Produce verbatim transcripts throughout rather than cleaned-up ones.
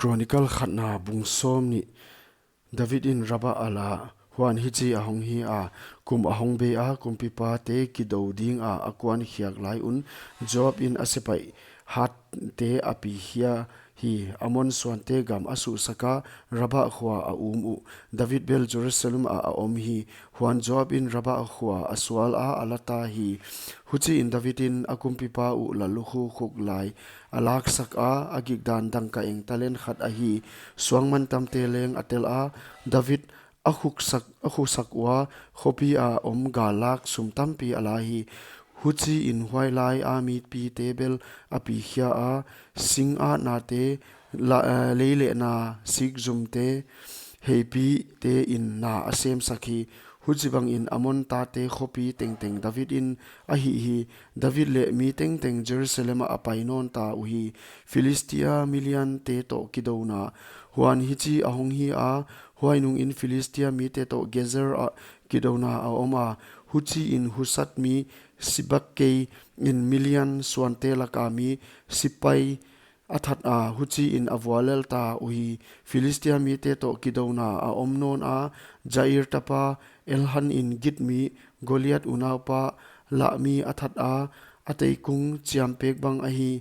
Chronicle khatna bung sawmnih. David in Rabah a la. Huan hichi ahong hi a, kum ahong bei a, kumpipate kidou ding a akuankhiak lai un, Joab in a sepaih hatte a pikhia hi. Ammon suante gam a suhsak a, Rabah khua a um uh. David bel Jerusalem ah a om hi. Huan Joab in Rabah khua a sual a, a la ta hi. Huchiin David in a kumpipa uh lallukhu khuk lai a laksak a, a gikdan dangkaeng talent khat ahi suangmantamte leng a tel a. David a khuksak, a khuksak ua, khopi a om gallak sum tampi a la hi. Huchiin huailai a mipite bel a pikhia a, sing atnate, la, eh, leilehna sikzumte, heipite in na a semsak hi. Huchibangin Ammon tate khopi tengteng David in a hih hi. David leh mi tengteng Jerusalem ah a pai nawn ta uhi. Philistia miliante toh kidouna. Huan hichi ahong hi a, huai nungin Philistia mite toh Gezer ah kidouna a om a. Huchiin Husat mi Sibekai in milian suante laka mi sipai a that a, huchiin a vuallel ta uhi. Philistia mite toh kidouna a om nawn a, Jair tapa Elhan in Git mi Goliat unaupa lah mi a that a, a teikung chiampek bang ahi.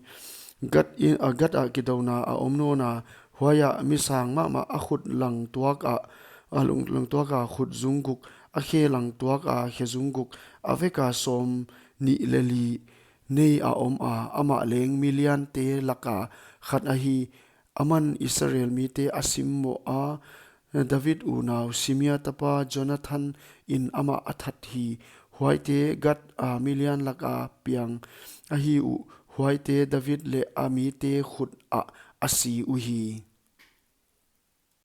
Gat in, a, Gat ah kidouna a om nawn a, huaiah mi sang mahmah a khut langtuak ah, a lung, langtuak a khut zung guk, a khe langtuak a khe zung guk, a vek a sawmnih leh li nei a om a, amah leng miliante laka khat ahi. Aman Israel mite a simmoh a, David unau Simea tapa Jonathan in amah a that hi. Huaite Gat a milian laka piang ahi uh. Huaite David leh a mite khut ah a si uhi.